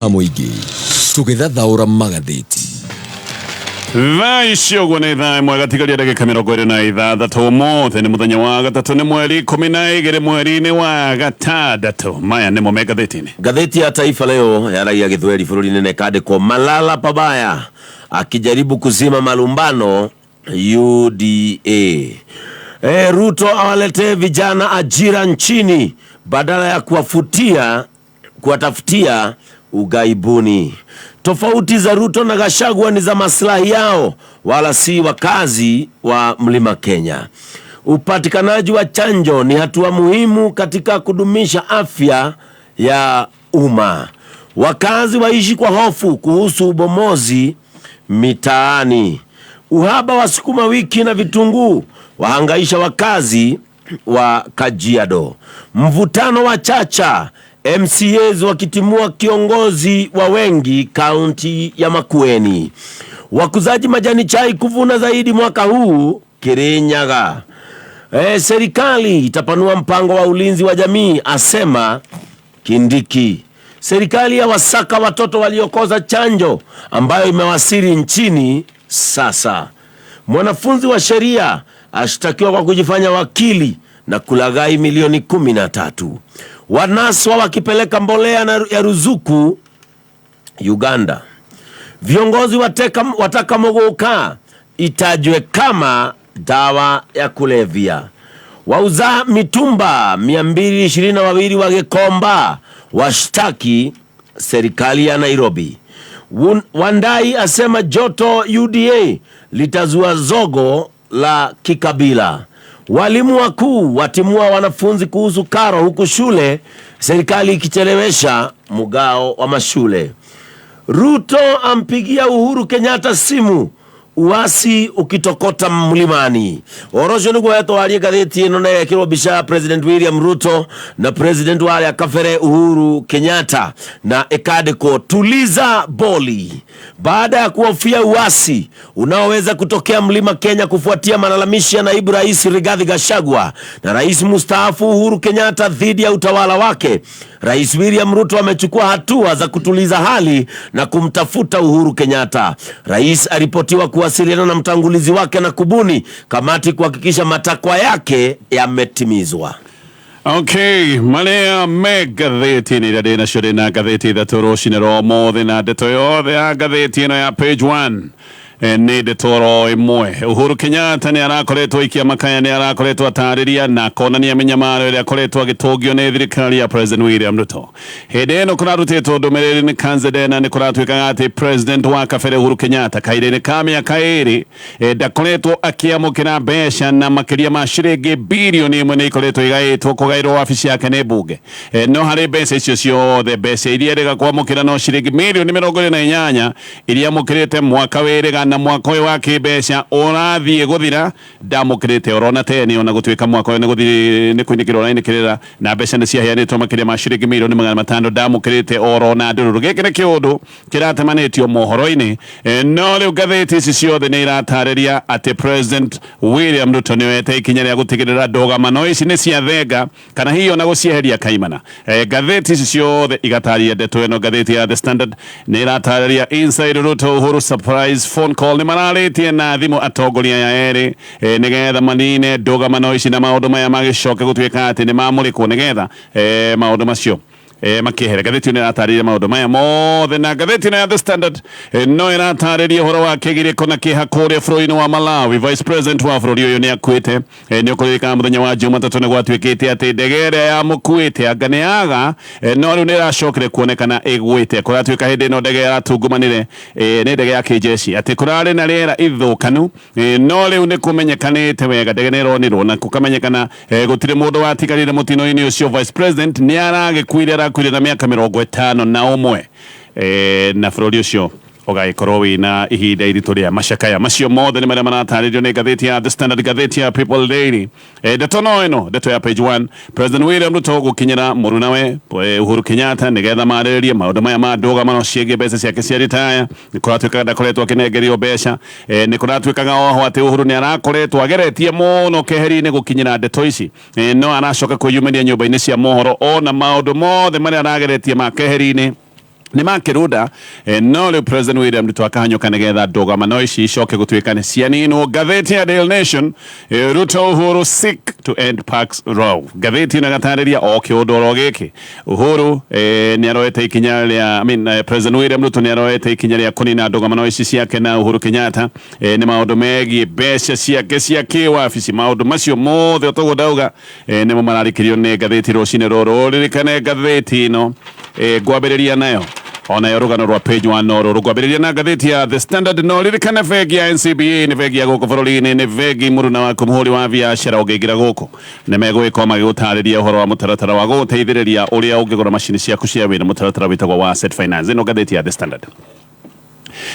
Mũingĩ tũgĩthathaũra magathĩti. Thaa ici ũguo nĩ thaa ĩmwe gatigaria ndagĩka 26. Ũmũthĩ nĩ mũthenya wa gatatũ, nĩ mweri 12 mweri-inĩ wa gatandatũ. Maya nĩmo me ngathĩti-inĩ. Ngathĩti ya Taifa Leo yaragia gĩthweri bũrũri-inĩ na ĩkandĩkwo Malala Pabaya akijaribu kuzima malumbano UDA. Ruto awaletee vijana ajira nchini badala ya kuwatafutia ughaibuni. Tofauti za Ruto na Gachagua ni za maslahi yao wala si wakazi wa Mlima Kenya. Upatikanaji wa chanjo ni hatua muhimu katika kudumisha afya ya umma. Wakazi waishi kwa hofu kuhusu ubomozi mitaani. Uhaba wa sukuma wiki na vitunguu wahangaisha wakazi wa Kajiado. Mvutano wa Chacha, MCAs wakitimua kiongozi wa wengi kaunti ya Makueni. Wakuzaji majani chai kuvuna zaidi mwaka huu Kirinyaga. Serikali itapanua mpango wa ulinzi wa jamii asema Kindiki. Serikali ya wasaka watoto waliokosa chanjo ambayo imewasili nchini sasa. Mwanafunzi wa sheria ashtakiwa kwa kujifanya wakili na kulaghai milioni 13. Wanaswa wakipeleka mbolea ya ruzuku Uganda. Viongozi wataka Muguka itajwe kama dawa ya kulevya. Wauza mitumba 222 wa Gikomba washtaki serikali ya Nairobi. Wandai asema joto UDA litazua zogo la kikabila. Walimu wakuu watimua wanafunzi kuhusu karo huku shule serikali ikichelewesha mgao wa mashule. Ruto ampigia Uhuru Kenyatta simu uasi ukitokota mlimani. Ũhoro ũcio nĩguo wetwarie ngathĩti ĩno na ĩgekĩrwo mbica ya President William Ruto na President wa arĩa kabere Uhuru Kenyatta na ĩkandĩkwo tuliza boli baada ya kuhofia uasi unaoweza kutokea mlima Kenya kufuatia malalamishi ya naibu rais Rigathi Gachagua na rais mstaafu Uhuru Kenyatta dhidi ya utawala wake. Rais William Ruto amechukua hatua za kutuliza hali na kumtafuta Uhuru Kenyatta. Rais aripotiwa kuwasiliana na mtangulizi wake na kubuni kamati kuhakikisha matakwa yake yametimizwa. Okay, marĩa me ngathĩti-inĩ iria ndĩ nacio, ndĩ na ngathĩti ithatũ rũcinĩ rwa ũmũthĩ, na ndeto yothe ya ngathĩti ĩno ya page 1 nĩ ndeto oro ĩmwe. Uhuru Kenyatta nĩ arakoretwo aikia makaya, nĩ arakoretwo atarĩria na akonania mĩnyamaro ĩrĩa akoretwo agĩtũngio nĩ thirikari ya President William Ruto. Hĩndĩ ĩno kũrarutĩtwo ndũmĩrĩri nĩ Kanzedena, nĩ kũratuĩkaga atĩ President wa kabere Uhuru Kenyatta kahinda-inĩ ka mĩaka 2 ndakoretwo akĩamũkĩra mbeca, na makĩria ma ciringi birioni 1 nĩ ikoretwo igaĩtwo kũgaĩrwo wabici yake nĩ mbunge. No harĩ mbeca icio ciothe, mbeca iria erĩga kwamũkĩra no ciringi mirioni 28 iria amũkĩrĩte mwaka wĩrĩga, na mwaka ũyũ wa kĩmbeca ũrathiĩ gũthira ndamũkĩrĩte orona teni, ona gũtuĩka mwaka ũyũ nĩ gũthiĩ nĩ kũinĩkĩrwo ũrainĩkĩrĩra na mbeca nĩ ciaheanĩtwo makĩria ma ciringi mirioni 500, ndamũkĩrĩte orona ndũrũrũ. Gĩkĩ nĩ kĩũndũ kĩratemanĩtio mohoro-inĩ. No rĩu ngathĩti ici ciothe nĩ iratarĩria atĩ President William Ruto nĩ oete ikinya rĩa gũtigĩrĩra ndũgamano ici nĩ ciathenga kana hihi ona gũcieheria kaimana. Ngathĩti ici ciothe igatarĩria ndeto ĩno. Ngathĩti ya The Standard nĩ ĩratarĩria Inside Ruto Uhuru surprise phone call, nĩ mararĩtie na thimũ atongoria aya erĩ nĩgetha manine ndũgamano ici na maũndũ maya magĩcoke gũtuĩka atĩ nĩ mamũrĩkwo nĩgetha maũndũ macio makĩehere. Ngathĩti ĩno ĩratarĩria maũndũ maya mothe, na ngathĩti ĩno ya The Standard no ĩratarĩria ũhoro wa kĩgirĩko na kĩeha kũrĩa bũrũri-inĩ wa Malawi. Vice President wa bũrũri ũyũ nĩ akuĩte. Nĩ ũkũririkana mũthenya wa Jumatatũ nĩ gwatuĩkĩte atĩ ndege ĩrĩa yamũkuĩte anga nĩ yaga, no rĩu nĩ ĩracokire kuonekana ĩgwĩte. Kũratuĩka hĩndĩ ĩno ndege yaratungũmanire nĩ ndege ya kĩjeshi, atĩ kũrarĩ na rĩera ithũkanu, no rĩu nĩ kũmenyekanĩte wega ndege nĩ ĩronirwo na kũkamenyekana gũtirĩ mũndũ watigarire mũtino-inĩ ũcio. Vice President nĩ aragĩkuire, arakuire na mĩaka 51, na bũrũri ũcio ũgagĩkorwo wĩna ihinda iritũ rĩa macakaya. Macio mothe nĩ marĩa maratarĩrio nĩ ngathĩti ya The Standard. Ngathĩti ya People Daily, ndeto no ĩno, ndeto ya page 1, President William Ruto gũkinyĩra mũrunawe Uhuru Kenyatta nĩgetha marĩrĩrie maũndũ maya ma ndũgamano ciĩgiĩ mbeca ciake cia ritaya. Nĩ kũratuĩkaga ndakoretwo akĩnengerio mbeca. Nĩ kũratuĩkaga oho atĩ Uhuru nĩ arakoretwo ageretie mũno keheri-inĩ gũkinyĩra ndeto ici, no aracoka kwĩyumĩria nyũmba-inĩ cia mohoro ona maũndũ mothe marĩa arageretie ma keheri-inĩ. Nĩ makĩrunda no rĩu President William Ruto akahanyũka nĩgetha ndũgamano ici icoke gũtuĩka nĩ cianinwo. Ngathĩti ya Daily Nation, Ruto Uhuru seek to end Parks row. Ngathĩti ĩno ĩgatarĩria o kĩũndũ oro gĩkĩ. Uhuru nĩ aroete ikinya rĩa, I mean, President William Ruto nĩ aroete ikinya rĩa kũnina ndũgamano ici ciake na Uhuru Kenyatta, nĩ maũndũ megiĩ mbeca ciake cia kĩwabici. Maũndũ macio mothe otoguo ndauga, nĩmo mararĩkĩrio nĩ ngathĩti rũcinĩ rũrũ. Ririkane ngathĩti ĩno, ngwambĩrĩria nayo onayo rũgano rwa page 1 no rũrũ. Ngwambĩrĩria na ngathĩti ya The Standard. No ririkane bengi ya NCBA nĩ bengi ya gũkũ bũrũri-inĩ, nĩ bengi mũruna waku mũhũri wa biacara. Ũngĩingĩra gũkũ nĩ megũgĩkorwo magĩgũtarĩria ũhoro wa mũtaratara wa gũgũteithĩrĩria ũrĩa ũngĩgũra macini ciaku cia wĩra, mũtaratara wĩtagwo wa asset finance. Ĩno ngathĩti ya The Standard.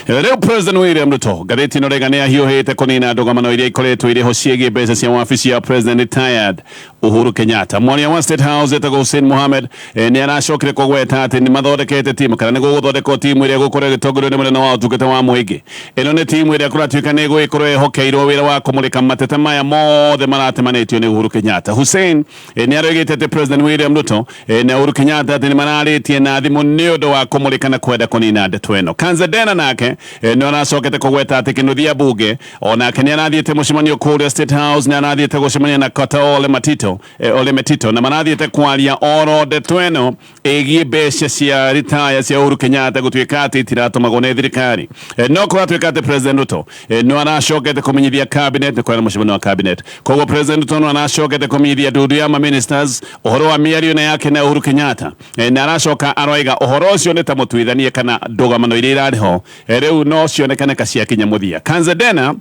Rĩu President William Ruto, ngathĩti ĩno rĩga nĩ ahiũhĩte kũnina ndũgamano iria ikoretwo irĩ ho ciĩgiĩ mbeca cia wabici ya President retired Uhuru Kenyatta. Mwaria wa State House etagwo Hussein Mohamed, nĩ aracokire kũgweta atĩ nĩ mathondekete timu kana nĩ gũgũthondekwo timu ĩrĩa ĩgũkorwo ĩgĩtongorio nĩ mũnene wa ũtungata wa mũingĩ. Ĩno nĩ timu ĩrĩa kũratuĩka nĩ ĩgũgĩkorwo ĩhokeirwo wĩra wa kũmũrĩka mateta maya mothe maratemanĩtio nĩ Uhuru Kenyatta. Hussein nĩ aroigĩte atĩ President William Ruto na Uhuru Kenyatta atĩ nĩ mararĩtie na thimũ nĩ ũndũ wa kũmũrĩka na kwenda kũnina ndeto ĩno. Kanzedena nake nĩ aracokete kũgweta atĩ Kĩnuthia Mbunge onake nĩ arathiĩte mũcemanio kũrĩa State House, nĩ arathiĩte gũcemania na Kata Ole Matito, Ole Metito, na marathiĩte kwaria oro ndeto ĩno ĩgiĩ mbeca cia ritaya cia Uhuru Kenyatta gũtuĩka atĩ itiratũmagwo nĩ thirikari. No kũratuĩka atĩ President Ruto no aracokete kũmenyithia cabinet, nĩ kwĩna mũcemanio wa cabinet, koguo President Ruto no aracokete kũmenyithia ndundu ya ma ministers ũhoro wa mĩario ĩno yake na Uhuru Kenyatta, na aracoka aroiga ũhoro ũcio nĩ ta mũtuithanie kana ndũgamano iria irarĩ ho rĩu no cionekane ka ciakinya mũthia. Kanzedena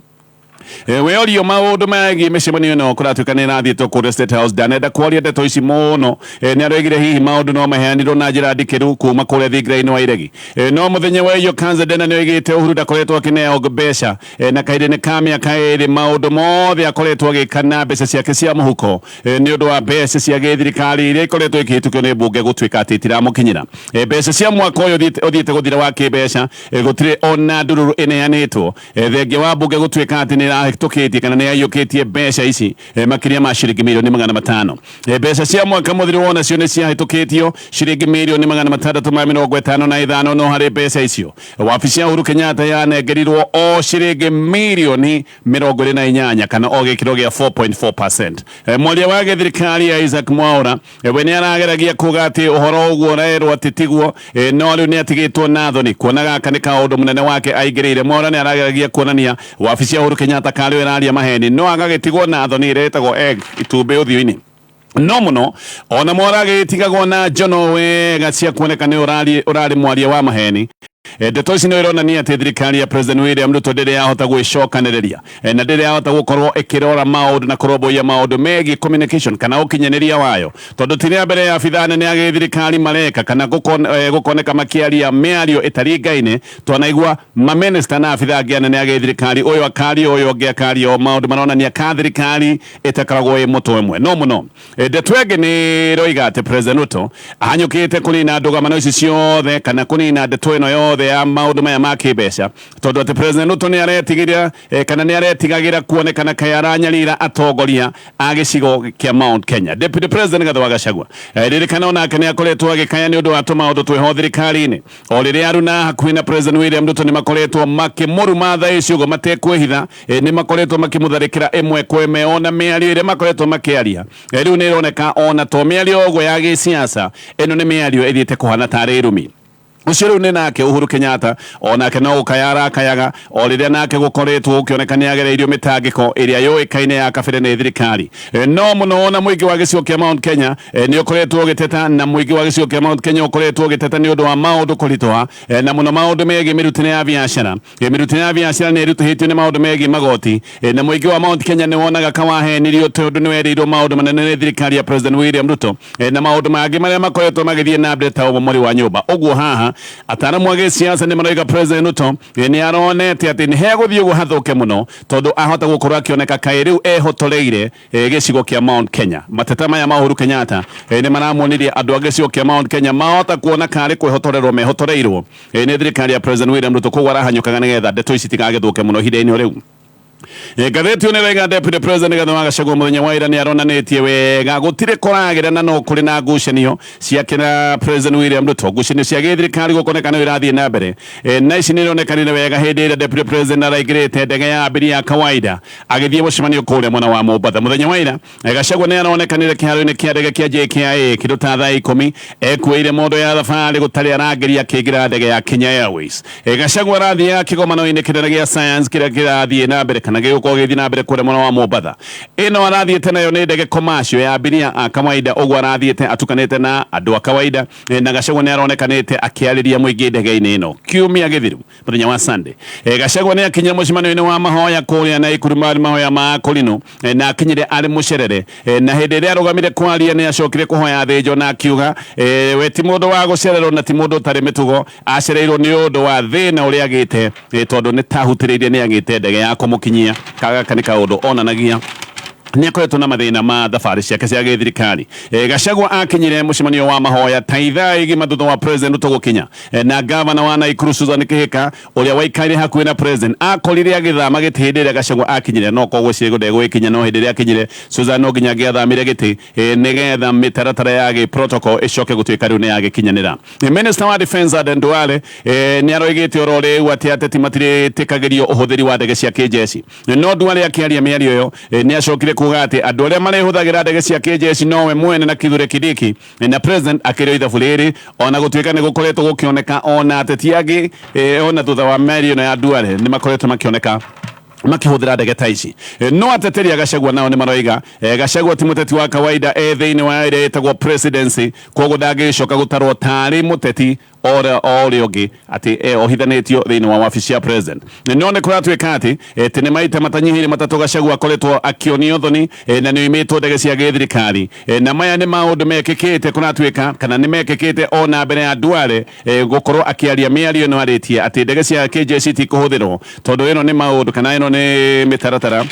weorio maũndũ megiĩ mĩcemanio ĩno kũratuĩka nĩ ĩrathiĩtwo kũrĩa State House, ndanenda kwaria ndeto ici mũno. Nĩ aroigire hihi maũndũ no maheanirwo na njĩra ndikĩru kuma kũrĩa thingira-inĩ wa iregi. No mũthenya wa iyo Kanzedena nĩ oigĩte Uhuru ndakoretwo akĩneo mbeca, na kahinda-inĩ ka mĩaka 2 maũndũ mothe akoretwo agĩka na mbeca ciake cia mũhuko, nĩ ũndũ wa mbeca cia gĩthirikari iria ikoretwo ikĩhĩtũkio nĩ mbunge gũtuĩka atĩ itiramũkinyĩra. Mbeca cia mwaka ũyũ ũthiĩte gũthira wa kĩmbeca, gũtirĩ ona ndururu ĩneanĩtwo, thengia wa mbunge gũtuĩka atĩ nĩ ĩrahĩtũkĩtie kana nĩ yaiyũkĩtie mbeca ici makĩria ma ciringi mirioni 500. Mbeca cia mwaka mũthiru wonacio nĩ ciahĩtũkĩtio ciringi mirioni 655, no harĩ mbeca icio wabici ya Uhuru Kenyatta yanengerirwo o ciringi mirioni 28 kana o gĩkĩro gĩa 4.4%. Mwaria wa gĩthirikari ya Isaac Mwaura, we nĩ arageragia kuga atĩ ũhoro ũguo ũrerwo atĩ tiguo, no rĩu nĩ atigĩtwo na thoni kuona gaka nĩ kaũndũ mũnene wake aingĩrĩire. Mwaura nĩ arageragia kuonania wabici ya Uhuru Kenyatta karĩ ĩraria maheni, no agagĩtigwo na thoni ĩrĩa ĩtagwo egg, itumbĩ ũthiũ-inĩ. No mũno ona Mwaura agĩtigagwo na njono wega cia kuoneka nĩ ũrarĩ mwaria wa maheni. Ndeto ici nĩ ironania atĩ thirikari ya President William Ruto ndĩrĩ yahota gwĩcokanĩrĩria, na ndĩrĩ yahota gũkorwo ĩkĩrora maũndũ na kũrũmbũiya maũndũ megiĩ communication kana ũkinyanĩria wayo, tondũ ti rĩa mbere ya abithaa nene a gĩthirikari mareka kana gũkoneka makĩaria mĩario ĩtaringaine. Twanaigua maminista na abithaa angĩ anene a gĩthirikari, ũyũ akaria, ũyũ ũngĩ akaria, o maũndũ maronania ka thirikari ĩtakoragwo ĩ mũtwe ũmwe. No mũno ndeto ĩngĩ nĩ ĩroiga atĩ President Ruto ahanyũkĩte kũnina ndũgamano ici ciothe kana kũnina ndeto ĩno yothe ya maũndũ maya ma kĩmbeca, tondũ atĩ President Ruto nĩ aretigĩra, kana nĩ aretigagĩra kuonekana kaĩ aranyarira atongoria a gĩcigo kĩa Mount Kenya. Deputy President Rigathi wa Gachagua, ririkana onake nĩ akoretwo agĩkaya nĩ ũndũ wa tũmaũndũ twĩho thirikari-inĩ. O rĩrĩa aruna hakuhĩ na President William Ruto nĩ makoretwo makĩmũruma thaa ici ũguo matekwĩhitha, nĩ makoretwo makĩmũtharĩkĩra ĩmwe kwa ĩmwe, ona mĩario ĩrĩa makoretwo makĩaria rĩu nĩ ĩroneka ona to mĩario ũguo ya gĩsiasa, ĩno nĩ mĩario ĩthiĩte kũhana tarĩ irumi. Ũcio rĩu nĩ nake Uhuru Kenyatta onake no gũkaya arakayaga o rĩrĩa nake gũkoretwo gũkĩoneka nĩ agereirio mĩtangĩko ĩrĩa yũĩkaine ya kabere nĩ thirikari. No mũno ona mũingĩ wa gĩcigo kĩa Mount Kenya nĩ ũkoretwo ũgĩteta, na mũingĩ wa gĩcigo kĩa Mount Kenya ũkoretwo ũgĩteta nĩ ũndũ wa maũndũ kũritũha, na mũno maũndũ megiĩ mĩrutĩre ya biacara. Mĩrutĩre ya biacara nĩ ĩritũhĩtio nĩ maũndũ megiĩ magoti, na mũingĩ wa Mount Kenya nĩ wonaga kawahenirio tondũ nĩ werĩirwo maũndũ manene nĩ thirikari ya President William Ruto, na maũndũ mangĩ marĩa makoretwo magĩthiĩ na mbere ta ũbomori wa nyũmba. Ũguo haha ataaramu a gĩsiasa nĩ maroiga President Ruto nĩ aronete atĩ nĩ hegũthiĩ ũguo hathũke mũno, tondũ ahota gũkorwo akĩoneka kaĩ rĩu ehotoreire gĩcigo kĩa Mount Kenya. Mateta maya ma Uhuru Kenyatta nĩ maramuonirie andũ a gĩcigo kĩa Mount Kenya mahota kuona karĩ kwĩhotorerwo mehotoreirwo nĩ thirikari ya President William Ruto, koguo arahanyũkaga nĩgetha ndeto ici itigagĩthũke mũno ihinda-inĩ o rĩu. Ngathĩti ĩyo nĩraiga Deputy President Rigathĩ wa Gachagua mũthenya wa ira nĩaronanĩtie wega gũtirĩ kũragĩra na no kũrĩ na ngucanio ciake na President William Ruto. Ngucanio cia gĩthirikari gũkoneka no irathiĩ na mbere. Na ici nĩironekanire wega hĩndĩ ĩrĩa Deputy President araingĩrĩte ndege ya abiria ya kawaida agĩthiĩ mũcemanio kũrĩa mwena wa Mombatha. Mũthenya wa ira Gachagua nĩ aronekanire kĩharo-inĩ kĩa ndege kĩa JKIA kĩndũ ta thaa 10 ekuĩire mondo ya thabarĩ gũtarĩ arangĩri akĩingĩra ndege ya Kenya Airways. Gachagua arathiaga kĩgomano-inĩ kĩnene gĩa science kĩrĩa kĩrathiĩ na mbere kana gĩgũkorwo gĩgĩthiĩ na mbere kũrĩa mwena wa Mombatha. Ĩno arathiĩte nayo nĩ ndege commercial ya abiria a kawaida, ũguo arathiĩte atukanĩte na andũ a kawaida. Na Gachagua nĩ aronekanĩte akĩarĩria mũingĩ ndege-inĩ ĩno kiumia gĩthiru mũthenya wa Sunday. Gachagua nĩ akinyire mũcemanio-inĩ wa mahoya kũrĩa Naikuru marĩ mahoya ma Akorino, na akinyire arĩ mũcerere. Na hĩndĩ ĩrĩa arũgamire kwaria nĩ acokire kũhoya thĩnjo na akiuga we ti mũndũ wa gũcererwo na ti mũndũ ũtarĩ mĩtugo, acereirwo nĩ ũndũ wa thĩna ũrĩa agĩte, tondũ nĩ tahutĩrĩirie nĩ agĩte ndege ya kũmũkinyia. Gaka nĩ kaũndũ onanagia nĩ akoretwo na mathĩna ma thabarĩ ciake cia gĩthirikari. Gachagua akinyire mũcemanio wa mahoya ta ithaa igima thutha wa President Ruto gũkinya. Na gavana wa Naikuru Susan Kihika ũrĩa waikaire hakuhĩ na President akorire agĩthama gĩtĩ hĩndĩ ĩrĩa Gachagua akinyire, no koguo ciĩgo ndegũgĩkinya, no hĩndĩ ĩrĩa akinyire Susan no nginya angĩathamire gĩtĩ, nĩgetha mĩtaratara ya gĩ protocol ĩcoke gũtuĩka rĩu nĩ yagĩkinyanĩra. Minister wa Defense Aden Duale nĩ aroigĩte oro rĩu atĩ ateti matirĩtĩkagĩrio ũhũthĩri wa ndege cia kĩnjeci. No Duale akĩaria mĩario ĩyo nĩ acokire kuga atĩ andũ arĩa marĩhũthagĩra ndege cia kĩnjeci nowe mwene na Kithure Kindiki, na President akĩrĩo ithabu rĩrĩ, ona gũtuĩka nĩ gũkoretwo gũkĩoneka ona ateti angĩ, ona thutha wa mĩario ĩno ya Duale nĩ makoretwo makĩoneka makĩhũthĩra ndege ta ici. No ateteri a Gachagua nao nĩ maroiga Gachagua ti mũteti wa kawaida, e thĩinĩ wa ĩrĩa ĩtagwo presidency, koguo ndangĩgĩcoka gũtarwo tarĩ mũteti ora ũrĩa ũngĩ atĩ ohithanĩtio thĩinĩ wa wabici ya president. No nĩ kũratuĩka atĩ tene maita matanyihĩire matatũ Gachagua akoretwo akĩonio thoni, na nĩ oimĩtwo ndege cia gĩthirikari. Na maya nĩ maũndũ mekĩkĩte kũratuĩka kana nĩ mekĩkĩte ona mbere ya Duale gũkorwo akĩaria mĩario ĩno arĩtie atĩ ndege cia KJC ti kũhũthĩrwo, tondũ ĩno nĩ maũndũ kana ĩno nĩ mĩtaratara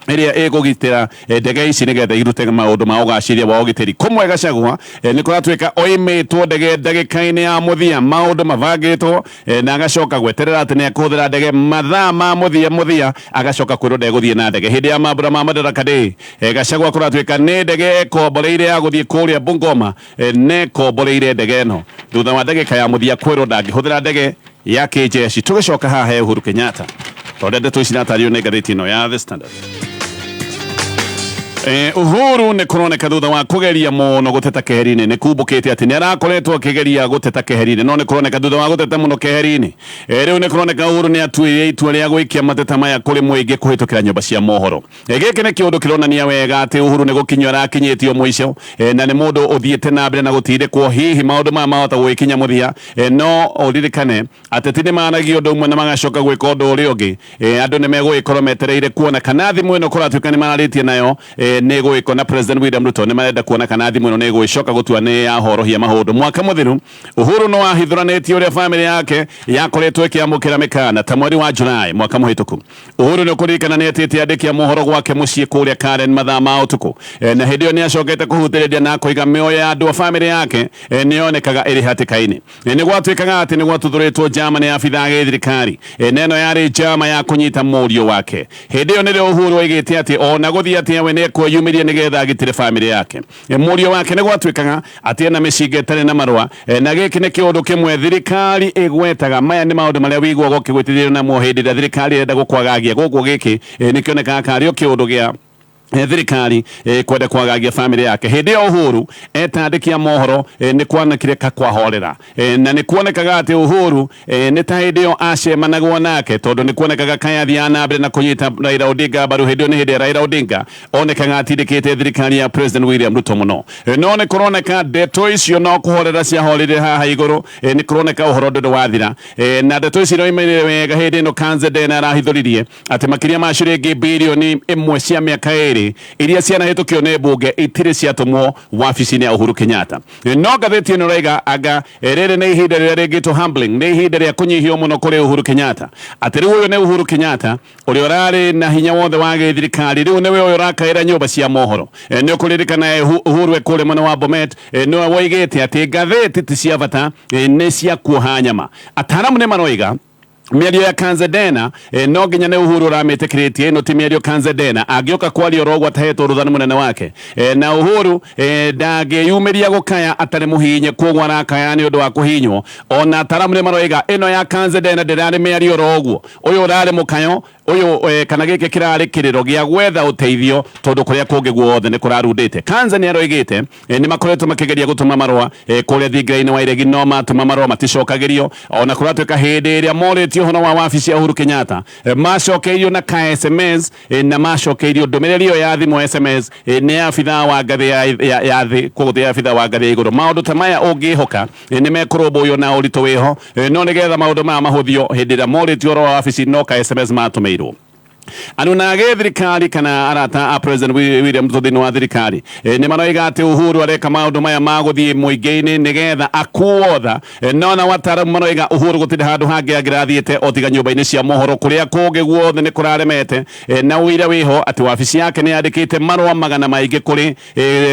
ĩrĩa ĩkũgitĩra ndege ici nĩgetha irute maũndũ ma ũgacĩria wa ũgitĩri. Kũmwe Gachagua nĩ kũratuĩka oimĩtwo ndege ndagĩka-inĩ ya mũthia, maũndũ mabangĩtwo, na agacoka gweterera atĩ nĩ ekũhũthĩra ndege mathaa ma mũthia mũthia, agacoka kwĩrwo ndegũthiĩ na ndege. Hĩndĩ ya mambura ma Madaraka Day, Gachagua kũratuĩka nĩ ndege ekomboreire ya gũthiĩ kũrĩa Bungoma, nĩ ekomboreire ndege ĩno thutha wa ndagĩka ya mũthia kwĩrwo ndangĩhũthĩra ndege ya kĩjeshi. Tũgĩcoka haha he Uhuru Kenyatta, tondũ ndeto ici iratarĩrio nĩ ngathĩti ĩno ya The Standard. Uhuru nĩ kũroneka thutha wa kũgeria mũno gũteta keheri-inĩ nĩ kumbũkĩte atĩ nĩ arakoretwo akĩgeria gũteta keheri-inĩ, no nĩ kũroneka thutha wa gũteta mũno keheri-inĩ, rĩu nĩ kũroneka Uhuru nĩ atuĩre itua rĩa gũikia mateta maya kũrĩ mũingĩ kũhĩtũkĩra nyũmba cia mohoro. Gĩkĩ nĩ kĩũndũ kĩronania wega atĩ Uhuru nĩ gũkinyio arakinyĩtio mũico, na nĩ mũndũ ũthiĩte na mbere na gũtindĩkwo. Hihi maũndũ maya mahota gũgĩkinya mũthia? No ũririkane ateti nĩ maragia ũndũ ũmwe na magacoka gwĩka ũndũ ũrĩa ũngĩ. Andũ nĩ megũgĩkorwo metereire kuona kana thimũ ĩno kũratuĩka nĩ mararĩtie nayo, nĩ ĩgũgĩkorwo na President William Ruto nĩ marenda kuona kana thimũ ĩno nĩ ĩgũgĩcoka gũtua nĩ yahorohia maũndũ. Mwaka mũthiru Uhuru no ahithũranĩtie ũrĩa famĩlĩ yake yakoretwo ĩkĩamũkĩra mĩkana ta mweri wa Julai mwaka mũhĩtũku. Uhuru nĩ ũkũririkana nĩ etĩte andĩki a mohoro gwake mũciĩ kũrĩa Karen mathaa ma ũtukũ, na hĩndĩ ĩyo nĩ acokete kũhutĩrĩria na akoiga mĩoyo ya andũ a famĩlĩ yake nĩ yonekaga ĩrĩ hatĩka-inĩ. Nĩ gwatuĩkaga atĩ nĩ gwatuthũrĩtwo njama nĩ abithaa a gĩthirikari, na ĩno yarĩ njama ya kũnyita mũriũ wake. Hĩndĩ ĩyo nĩrĩo Uhuru oigĩte atĩ ona gũthiĩ atĩa we nĩ ekwĩyumĩria nĩgetha agitĩre famĩlĩ yake. Mũriũ wake nĩ gwatuĩkaga atĩ ena mĩcinga ĩtarĩ na marũa, na gĩkĩ nĩ kĩũndũ kĩmwe thirikari ĩgwetaga. Maya nĩ maũndũ marĩa wĩiguaga ũkĩgwetithio namo hĩndĩ ĩrĩa thirikari ĩrenda gũkwagagia. Gũkũ gĩkĩ nĩ kĩonekaga karĩ o kĩũndũ gĩa thirikari kwenda kwagagia famĩlĩ yake. Hĩndĩ ĩyo Uhuru etandĩkia mohoro, nĩ kwanakire ka kwahorera, na nĩ kuonekaga atĩ Uhuru nĩ ta hĩndĩ ĩyo acemanagwo nake, tondũ nĩ kuonekaga kaĩ athiaga na mbere na kũnyita Raila Odinga mbaru. Hĩndĩ ĩyo nĩ hĩndĩ ya Raila Odinga onekaga atindĩkĩte thirikari ya President William Ruto mũno. No nĩ kũroneka ndeto icio no kũhorera ciahorire haha igũrũ. Nĩ kũroneka ũhoro ndũrĩ wathira, na ndeto ici iroimĩrire wega hĩndĩ ĩno Kanze Dena arahithũririe atĩ makĩria ma ciringi birioni 1 cia mĩaka 2 iria cianahĩtũkio nĩ mbunge itirĩ ciatũmwo wabici-inĩ ya Uhuru Kenyatta. No ngathĩti ĩno ĩraiga anga rĩrĩ nĩ ihinda rĩrĩa rĩngĩtwo humbling, nĩ ihinda rĩa kũnyihio mũno kũrĩ Uhuru Kenyatta, atĩ rĩu ũyũ nĩ Uhuru Kenyatta ũrĩa ũrarĩ na hinya wothe wa gĩthirikari, rĩu nĩwe ũyũ ũrakaĩra nyũmba cia mohoro. Nĩ ũkũririkana Uhuru e kũrĩa mwena wa Bomet, nĩwe woigĩte atĩ ngathĩti ti cia bata, nĩ cia kuoha nyama. Ataaramu nĩ maroiga Mĩario ya Kanzedena no nginya nĩ Uhuru ũramĩtĩkĩrĩtie. Ĩno ti mĩario Kanzedena angĩũka kwaria oro ũguo atahetwo rũtha nĩ mũnene wake. Na Uhuru ndangĩyumĩria gũkaya atarĩ mũhinye, kwoguo arakaya nĩ ũndũ wa kũhinywo. Ona ataramu nĩ maroiga ĩno ya Kanzedena ndĩrarĩ mĩario oro ũguo, ũyũ ũrarĩ mũkayo ũyũ kana gĩkĩ kĩrarĩ kĩrĩro gĩa gwetha ũteithio tondũ kũrĩa kũngĩ guothe nĩ kũrarundĩte. Kanza nĩ aroigĩte nĩ makoretwo makĩgeria gũtũma marũa kũrĩa thingira-inĩ wa iregi, no matũma marũa maticokagĩrio. Ona kũratuĩka hĩndĩ ĩrĩa morĩtio ũhoro wa wabici ya Uhuru Kenyatta, macokeirio na ka SMS, na macokeirio ndũmĩrĩri ĩyo ya thimũ SMS nĩ abithaa wa ngathĩ ya thĩ, koguo ti abithaa wa ngathĩ ya igũrũ. Maũndũ ta maya ũngĩhoka nĩ mekũrũmbũiyo na ũritũ wĩho, no nĩgetha maũndũ maya mahũthio, hĩndĩ ĩrĩa morĩtio ũhoro wa wabici no ka SMS matũmĩirwo. Andũ na gĩthirikari kana arata a President William Ruto thĩinĩ wa thirikari nĩ maroiga atĩ Uhuru areka maũndũ maya ma gũthiĩ mũingĩ-inĩ nĩgetha akuo tha. No nao ataramu maroiga Uhuru gũtirĩ handũ hangĩ angĩrathiĩte o tiga nyũmba-inĩ cia mohoro, kũrĩa kũngĩ guothe nĩ kũraremete. Na ũira wĩho atĩ wabici yake nĩ yandĩkĩte marũa magana maingĩ kũrĩ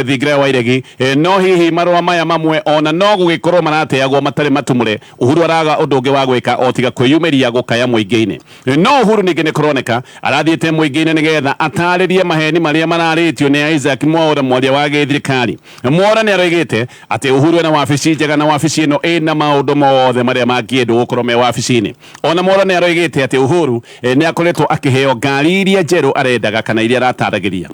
thingira wa iregi. No hihi marũa maya mamwe ona no gũgĩkorwo marateagwo matarĩ matumũre? Uhuru araga ũndũ ũngĩ wa gwĩka o tiga kwĩyumĩria gũkaya mũingĩ-inĩ. No Uhuru ningĩ nĩ kũroneka arathiĩte mũingĩ-inĩ nĩgetha atarĩrie maheni marĩa mararĩtio nĩ Isaac Mwaura, mwaria wa gĩthirikari. Mwaura nĩ aroigĩte atĩ Uhuru ena wabici njega na wabici ĩno ĩna maũndũ mothe marĩa mangĩendwo gũkorwo me wabici-inĩ. Ona Mwaura nĩ aroigĩte atĩ Uhuru nĩ akoretwo akĩheo ngari iria njerũ arendaga kana iria arataragĩria.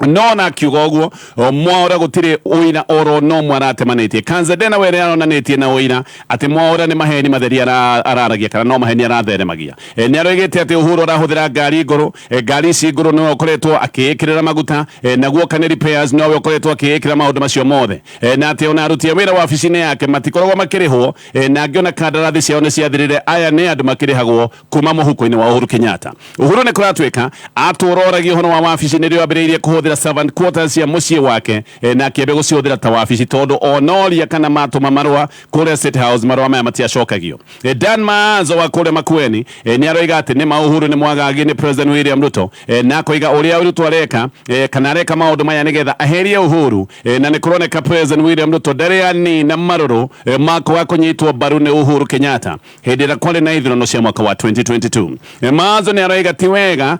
No ona akiuga ũguo Mwaura gũtirĩ ũira oro no mwe aratemanĩtie. Kanzedena we aronanĩtie na ũira atĩ Mwaura nĩ maheni matheri araragia kana no maheni aratheremagia. Nĩ aroigĩte atĩ Uhuru arahũthĩra ngari ngũrũ, ngari ici ngũrũ nĩwe ũkoretwo akĩĩkĩrĩra maguta, naguo kana repairs nowe ũkoretwo akĩĩkĩra maũndũ macio mothe, na atĩ ona aruti a wĩra wabici-inĩ yake matikoragwo makĩrĩhwo, na angĩ ona kandarathi ciao nĩ ciathirire. Aya nĩ andũ makĩrĩhagwo kuma mũhuko-inĩ wa Uhuru Kenyatta. Uhuru nĩ kũratuĩka atũroragia ũhoro wa wabici nĩrĩo ambĩrĩirie kũhũthĩra servant quarters cia mũciĩ wake, na akĩambia gũcihũthĩra ta wabici tondũ onoria kana matũma marũa kũrĩa State House, marũa maya matiacokagio. Dan Maazo wa kũrĩa Makueni nĩ aroiga atĩ nĩ ma Uhuru nĩ mwagagi nĩ President William Ruto, na akoiga ũrĩa Ruto areka kana areka maũndũ maya nĩgetha aherie Uhuru, na nĩ kũroneka President William Ruto ndarĩ anina marũrũ ma kwaga kũnyitwo mbaru nĩ Uhuru Kenyatta hĩndĩ ĩrĩa kwarĩ na ithurano cia mwaka wa 2022. Maazo nĩ aroiga ti wega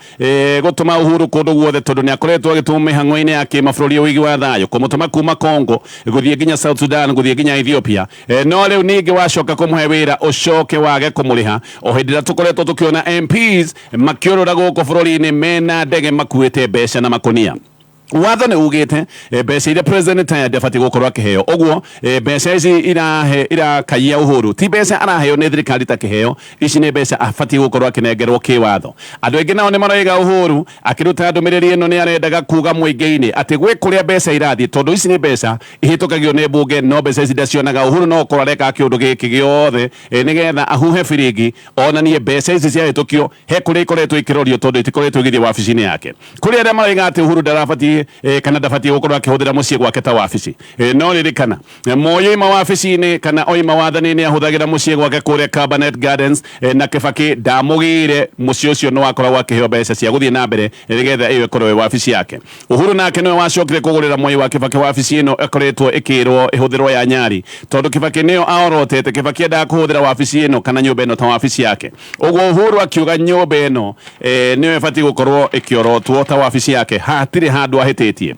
gũtũma Uhuru kũndũ guothe tondũ nĩ akoretwo agĩtũmwo mĩhang'o-inĩ ya kĩmabũrũri ya ũigi wa thayũ, kũmũtũma kuma Congo gũthiĩ nginya South Sudan, gũthiĩ nginya Ethiopia. No rĩu ningĩ wacoka kũmũhe wĩra ũcoke wage kũmũrĩha, o hĩndĩ ĩrĩa tũkoretwo tũkĩona MPs makĩũrũra gũkũ bũrũri-inĩ mena ndege makuĩte mbeca na makũnia. Watho nĩ ugĩte mbeca iria President Tayandi abatiĩ gũkorwo akĩheo. Ũguo mbeca ici irahe irakaia Uhuru ti mbeca araheo nĩ thirikari ta kĩheo, ici nĩ mbeca abatiĩ gũkorwo akĩnengerwo kĩwatho. Andũ aingĩ nao nĩ maroiga Uhuru akĩruta ndũmĩrĩri ĩno nĩ arendaga kuga mũingĩ-inĩ atĩ gwĩ kũrĩa mbeca irathiĩ, tondũ ici nĩ mbeca ihĩtũkagio nĩ mbunge, no mbeca ici ndacionaga. Uhuru no gũkorwo areka kĩũndũ gĩkĩ gĩothe nĩgetha ahuhe biringi onanie mbeca ici ciahĩtũkio he kũrĩa ikoretwo ikĩrorio tondũ itikoretwo igĩthiĩ wabici-inĩ yake. Kũrĩ arĩa maroiga atĩ Uhuru ndarabatiĩ kana ndabatiĩ gũkorwo akĩhũthĩra mũciĩ gwake ta wabici. No ririkana Moi oima wabici-inĩ kana oima wathani-inĩ ahũthagĩra mũciĩ gwake kũrĩa Cabernet Gardens, na Kibaki ndamũgĩire mũciĩ ũcio no akoragwo akĩheo mbeca cia gũthiĩ na mbere nĩgetha ĩyo ĩkorwo ĩ wabici yake. Uhuru nake nĩwe wacokire kũgũrĩra Moi wa Kibaki wabici ĩno ĩkoretwo ĩkĩrwo ĩhũthĩrwo ya Nyari tondũ Kibaki nĩyo aorotete. Kibaki endaga kũhũthĩra wabici ĩno kana nyũmba ĩno ta wabici yake. Ũguo Uhuru akiuga nyũmba ĩno nĩyo ĩbatiĩ gũkorwo ĩkĩorotwo ta wabici yake, hatirĩ handũ ahĩtĩtie.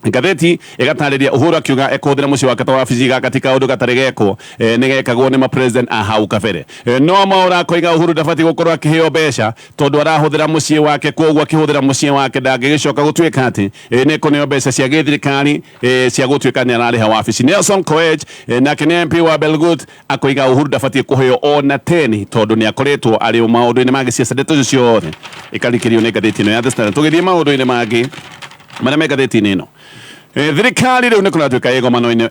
Ngathĩti ĩgatarĩria Uhuru akiuga ekũhũthĩra mũciĩ wake ta wabici, gaka ti kaũndũ gatarĩ gekwo, nĩ gekagwo nĩ ma president a hau kabere. No Mwaura akoiga Uhuru ndabatiĩ gũkorwo akĩheo mbeca tondũ arahũthĩra mũciĩ wake, kwoguo akĩhũthĩra mũciĩ wake ndangĩgĩcoka gũtuĩka atĩ nĩ kũneo mbeca cia gĩthirikari cia gũtuĩka nĩ ararĩha wabici. Nelson Koech nake nĩ MP wa Belgut akoiga Uhuru ndabatiĩ kũheo ona teni tondũ nĩ akoretwo arĩ maũndũ-inĩ ma gĩsiasa. Ndeto icio ciothe ikarikĩrio nĩ ngathĩti ĩno ya The Standard. Tũgĩthiĩ maũndũ-inĩ mangĩ marĩa me ngathĩti-inĩ ĩno, thirikari rĩu nĩ kũratuĩka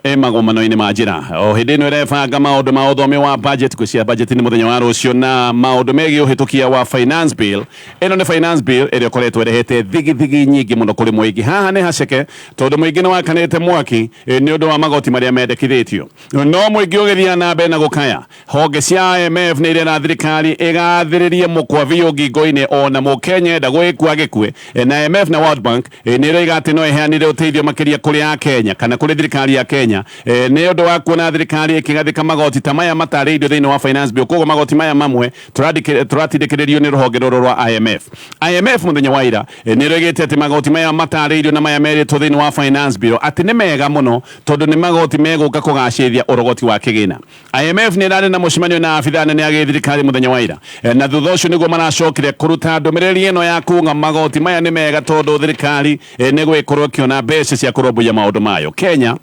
ĩ magomano-inĩ ma njĩra o hĩndĩ ĩno ĩrebanga maũndũ ma ũthomi wa budget. Gwĩcia budget nĩ mũthenya wa rũciũ na maũndũ megiĩ ũhĩtũkia wa finance bill. Ĩno nĩ finance bill ĩrĩa ĩkoretwo ĩrehete thigithigi nyingĩ mũno kũrĩ mũingĩ. Haha nĩ haceke tondũ mũingĩ nĩ wakanĩte mwaki nĩ ũndũ wa magoti marĩa mendekithĩtio. No mũingĩ ũgĩthiaga na mbere na gũkaya, honge cia IMF nĩ irera thirikari ĩgathĩrĩrie mũkwa biũ ngingo-inĩ ona mũkenya enda gũgĩkua agĩkue. Na IMF na World Bank nĩ ĩroiga atĩ no ĩheanire ũteithio makĩria. makĩria kũrĩ a Kenya kana kũrĩ thirikari ya Kenya nĩ ũndũ wa kuona thirikari ĩkĩgathĩka magoti ta maya matarĩirio thĩinĩ wa finance bill. Koguo magoti maya mamwe tũratindĩkĩrĩrio nĩ rũhonge rũrũ rwa IMF. IMF mũthenya wa ira nĩ rũigĩte atĩ magoti maya matarĩirio na maya merĩtwo thĩinĩ wa finance bill atĩ nĩ mega mũno tondũ nĩ magoti megũka kũgacĩrithia ũrogoti wa kĩgĩna. IMF nĩ ĩrarĩ na mũcemanio na abithaa nene a gĩthirikari mũthenya wa ira, na thutha ũcio nĩguo maracokire kũruta ndũmĩrĩri ĩno ya kuga magoti maya nĩ mega tondũ thirikari nĩ gwĩkorwo ĩkĩona mbeca cia kũrũmbũiya maũndũ mayo. Kenya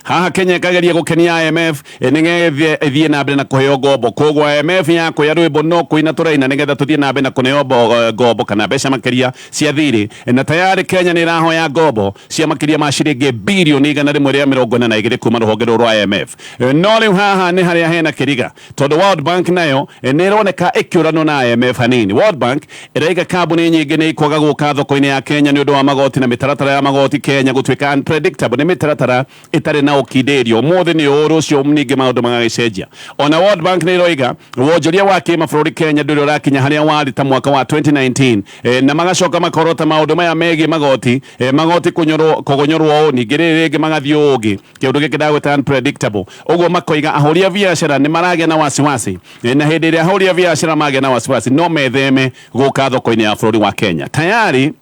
haha, Kenya ĩkageria gũkenia IMF nĩgetha ĩthiĩ na mbere na kũheo ngombo. Koguo IMF yakwĩra rwĩmbo no kũina tũraina nĩgetha tũthiĩ na mbere na kũneo ngombo kana mbeca makĩria cia thirĩ. Na tayari Kenya nĩ ĩrahoya ngombo cia makĩria ma ciringi birioni 142 kuma rũhonge rũrũ rwa IMF. No rĩu haha nĩ harĩa hena kĩriga tondũ World Bank nayo nĩ ĩroneka ĩkĩũranwo na IMF hanini. World Bank ĩraiga kambuni nyingĩ nĩ ikwaga gũka thoko-inĩ ya Kenya nĩ ũndũ wa magoti na mĩtaratara ya magoti Kenya gũtuĩka unpredictable, nĩ mĩtaratara ĩtarĩ na ũkindĩrio, ũmũthĩ nĩ ũũ, rũciũ ningĩ maũndũ magagĩcenjia. Ona World Bank nĩ ĩroiga wonjoria wa kĩmabũrũri Kenya ndũrĩ ũrakinya harĩa warĩ ta mwaka wa 2019, na magacoka makorota maũndũ maya megiĩ magoti, magoti kũgonyorwo ũũ, ningĩ rĩrĩ rĩngĩ magathiĩ ũũ ũngĩ, kĩũndũ gĩkĩ ndagwĩta unpredictable. Ũguo makoiga ahũri a biacara nĩ maragĩa na wasiwasi, na hĩndĩ ĩrĩa ahũri a biacara magĩa na wasiwasi no metheme gũka thoko-inĩ ya bũrũri wa Kenya. Tayari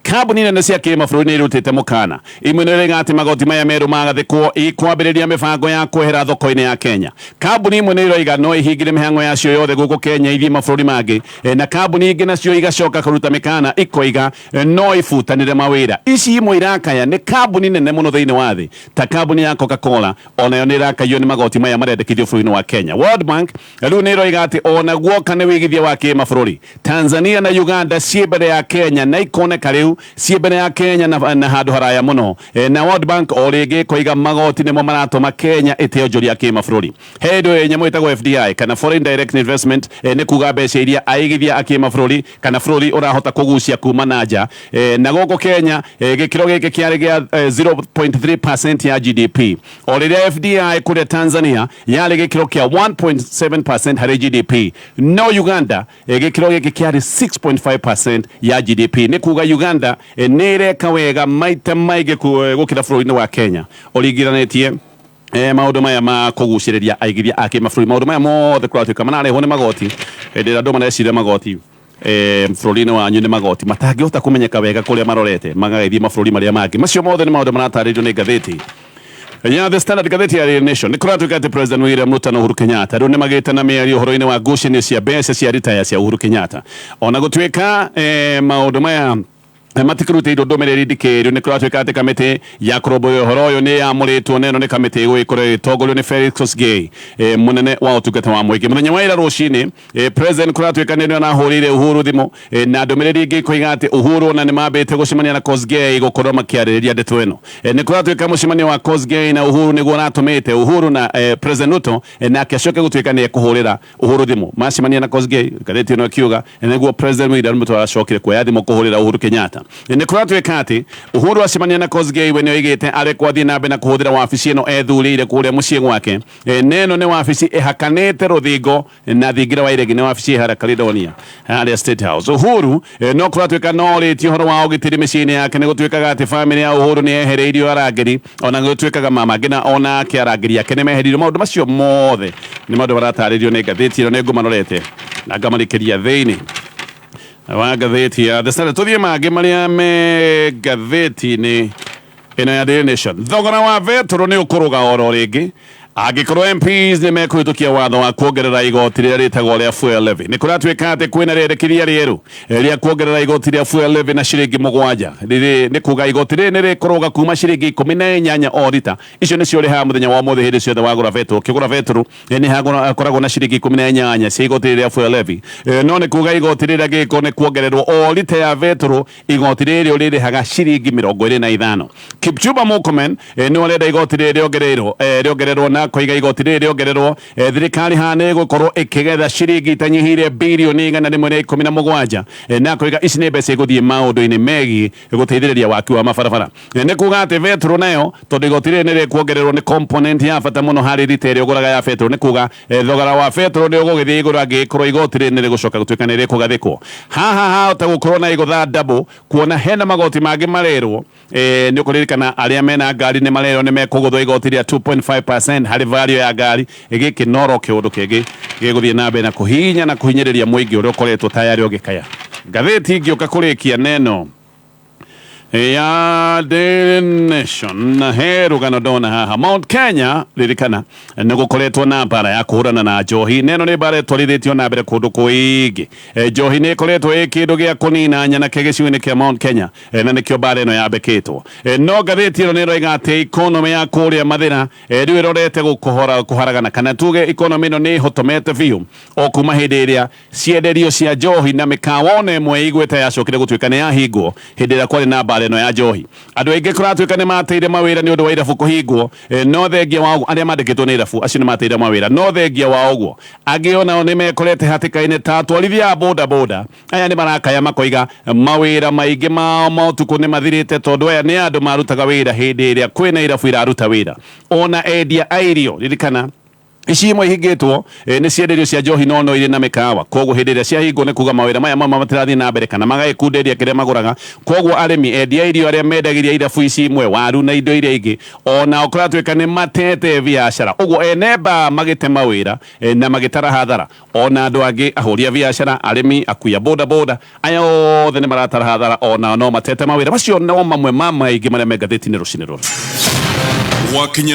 kambuni nene cia kĩmabũrũri nĩ irutĩte mũkana, imwe nĩ irauga atĩ magoti maya merũ magathĩkwo ikwambĩrĩria mĩbango ya kwehera thoko-inĩ ya Kenya. Kambuni imwe nĩ iroiga no ihingire mĩhang'o yacio yothe gũkũ Kenya ithiĩ mabũrũri mangĩ, na kambuni ingĩ nacio igacoka kũruta mĩkana ikoiga no ibutanĩre mawĩra. Ici imwe irakaya nĩ kambuni nene mũno thĩinĩ wa thĩ ta kambuni ya Coca-Cola, onayo nĩ ĩrakayio nĩ magoti maya marendekithio bũrũri-inĩ wa Kenya. World Bank rĩu nĩ ĩroiga atĩ ona guoka nĩ wĩigithia wa kĩmabũrũri, Tanzania na Uganda ciĩ mbere ya Kenya na ikoneka rĩu ciĩ mbere ya Kenya na handũ haraya mũno. Na World Bank o rĩngĩ ĩkoiga magoti nĩmo maratũma Kenya ĩte onjoria kĩmabũrũri. He ndũ nyamũ ĩtagwo FDI kana Foreign Direct Investment, nĩ kuga mbeca iria aigithia a kĩmabũrũri kana bũrũri ũrahota kũgucia kuma na nja. Na gũkũ Kenya gĩkĩro gĩkĩ kĩarĩ gĩa 0.3% ya GDP, o rĩrĩa FDI kũrĩa Tanzania yarĩ gĩkĩro kĩa 1.7% harĩ GDP, no Uganda gĩkĩro gĩkĩ kĩarĩ 6.5% ya GDP. Nĩ kuga Uganda nĩ ĩreka wega maita maingĩ gũkĩra bũrũri-inĩ wa Kenya ũringithanĩtie maũndũ maya ma kũgucĩrĩria aigithia a kĩmabũrũri. Maũndũ maya mothe kũratuĩka mararehwo nĩ magoti. Hĩndĩ ĩrĩa andũ mareciria magoti bũrũri-inĩ wanyu nĩ magoti matangĩhota kũmenyeka wega kũrĩa marorete, magagĩthiĩ mabũrũri marĩa mangĩ. Macio mothe nĩ maũndũ maratarĩrio nĩ ngathĩti ya The Standard. Ngathĩti ya Daily Nation, nĩ kũratuĩka atĩ President William Ruto na Uhuru Kenyatta rĩu nĩ magĩte na mĩario ũhoro-inĩ wa ngucanio cia mbeca cia ritaya cia Uhuru Kenyatta. Ona gũtuĩka maũndũ maya matikũrutĩirwo ndũmĩrĩri ndikĩru, nĩ kũratuĩka atĩ kamĩtĩ ya kũrũmbũiya ũhoro ũyũ nĩ yamũrĩtwo, na ĩno nĩ kamĩtĩ ĩgũgĩkorwo ĩgĩtongorio nĩ Felix Kosgei, mũnene wa ũtungata wa mũingĩ. Mũthenya wa ira rũcinĩ, president kũratuĩka nĩ arahũrĩire Uhuru thimũ, na ndũmĩrĩri ĩngĩ ĩkoiga atĩ Uhuru ona nĩ mambĩte gũcemania na Kosgei gũkorwo makĩarĩrĩria ndeto ĩno. Nĩ kũratuĩka mũcemanio wa Kosgei na Uhuru nĩguo ũratũmĩte Uhuru na President Ruto nake acoke gũtuĩka nĩ ekũhũrĩra Uhuru thimũ. Macemania na Kosgei, ngathĩti ĩno ĩkiuga nĩguo President William Ruto aracokire kuoya thimũ kũhũrĩra Uhuru Kenyatta. Nĩ kũratuĩka atĩ Uhuru acemania na Kosgei, we nĩ oigĩte arekwo athiĩ na mbere na kũhũthĩra wabici ĩno ethurĩire kũrĩa mũciĩ gwake. Na ĩno nĩ wabici ĩhakanĩte rũthingo na thingira wa iregi, nĩ wabici ĩhara Caledonia harĩa State House. Uhuru no kũratuĩka no orĩtie ũhoro wa ũgitĩri mĩciĩ-inĩ yake. Nĩ gũtuĩkaga atĩ famĩlĩ ya Uhuru nĩ yehereirio arangĩri, ona gũtuĩkaga mama nginya onake arangĩri ake nĩ meheririo. Maũndũ macio mothe nĩ maũndũ maratarĩrio nĩ ngathĩti ĩno, nĩ ngũmarorete na ngamarikĩria thĩinĩ wa ngathĩti ya The Standard. Tũthiĩ mangĩ marĩa me ngathĩti-inĩ ĩno ya Daily Nation. Thogora wa betũrũ nĩ ũkũrũga oro rĩngĩ angĩkorwo MPs nĩ mekũhĩtũkia watho wa kuongerera igoti rĩrĩa rĩtagwo rĩa fuel levy. Nĩ kũratuĩka atĩ kwĩna rĩendekithia rĩerũ rĩa kuongerera igoti rĩa fuel levy na ciringi 7. Rĩrĩ nĩ kuga igoti rĩrĩ nĩ rĩkũrũga kuma ciringi 18 o rita, icio nĩcio ũrĩhaga mũthenya wa ũmũthĩ hĩndĩ ciothe wagũra betũrũ. Ũkĩgũra betũrũ nĩ hakoragwo na ciringi 18 cia igoti rĩrĩa fuel levy. No nĩ kuga igoti rĩrĩa gĩko nĩ kuongererwo o rita ya betũrũ, igoti rĩrĩ ũrĩrĩhaga ciringi 25. Kipchumba Murkomen nĩ arenda igoti rĩrĩ rĩongererwo na Na koiga igoti rĩrĩ rĩongererwo, thirikari haha nĩ ĩgũkorwo ĩkĩgetha ciringi itanyihĩire birioni 117, na koiga ici nĩ mbeca igũthiĩ maũndũ-inĩ megiĩ gũteithĩrĩria waki wa mabarabara. Nĩ kuga atĩ betũrũ nayo, tondũ igoti rĩrĩ nĩ rĩkuongererwo, nĩ component ya bata mũno harĩ rita ĩrĩa ũgũraga ya betũrũ. Nĩ kuga thogora wa betũrũ nĩ ũgũgĩthiĩ igũrũ angĩgĩkorwo igoti rĩrĩ nĩ rĩgũcoka gũtuĩka nĩ rĩkũgathĩkwo. Haha hahota gũkorwo na igũtha double, kuona hena magoti mangĩ marerwo. Nĩ ũkũririkana arĩa mena ngari nĩ marerwo nĩ mekũgũthwo igoti rĩa 2.5% harĩ value ya ngari. Gĩkĩ noro kĩũndũ kĩngĩ gĩgũthiĩ na mbere na kũhihinya na kũhinyĩrĩria mũingĩ ũrĩa ũkoretwo tayarĩ ũgĩkaya. Ngathĩti ingĩũka kũrĩkia neno ya Daily Nation, he rũgano ndona haha. Mount Kenya, ririkana nĩ gũkoretwo na mbara ya kũhũrana na njohi, neno nĩ mbara ĩtwarithĩtio na mbere kũndũ kũingĩ. Njohi nĩ ĩkoretwo ĩ kĩndũ gĩa kũnina nyanake gĩcigo-inĩ kĩa Mount Kenya, na nĩkĩo mbara ĩno yambĩkĩtwo. No ngathĩti ĩno nĩ ĩroiga atĩ economy ya kũrĩa Mathĩra rĩu ĩrorete gũkũhora kũharagana, kana tuge economy ĩno nĩ ĩhotomete biũ o kuma hĩndĩ ĩrĩa cienderio cia njohi na mĩkawa ona ĩmwe igweta yacokire gũtuĩka nĩ yahingwo hĩndĩ ĩrĩa kwarĩ na mbara ĩno ya njohi. Andũ aingĩ kũratuĩka nĩ mateire mawĩra nĩ ũndũ wa irabu kũhingwo, no thengia wa ũguo arĩa mandĩkĩtwo nĩ irabu acio nĩ mateire mawĩra, no thengia wa ũguo angĩ onao nĩ mekorete hatĩka-inĩ, ta atwarithia a boda boda. Aya nĩ marakaya makoiga mawĩra maingĩ mao ma ũtukũ nĩ mathirĩte, tondũ aya nĩ andũ marutaga wĩra hĩndĩ ĩrĩa kwĩna irabu iraruta wĩra. Ona endia a irio, ririkana ici imwe ihingĩtwo nĩ cienderio cia njohi no no irĩ na mĩkawa, koguo hĩndĩ ĩrĩa ciahingwo nĩ kuga mawĩra maya mamwe matirathiĩ na mbere kana magagĩkunderia kĩrĩa magũraga. Koguo arĩmi, endia irio arĩa mendagĩria irabu ici imwe waru na indo iria ingĩ, onao kũratuĩka nĩ matete biacara. Ũguo ene mbaa magĩte mawĩra na magĩtara hathara, ona andũ angĩ, ahũri a biacara, arĩmi, akui a boda boda, aya othe nĩ maratara hathara, onao no matete mawĩra. Macio no mamwe ma maingĩ marĩa me ngathĩti-inĩ rũcinĩ rũrũ. Gwakinya.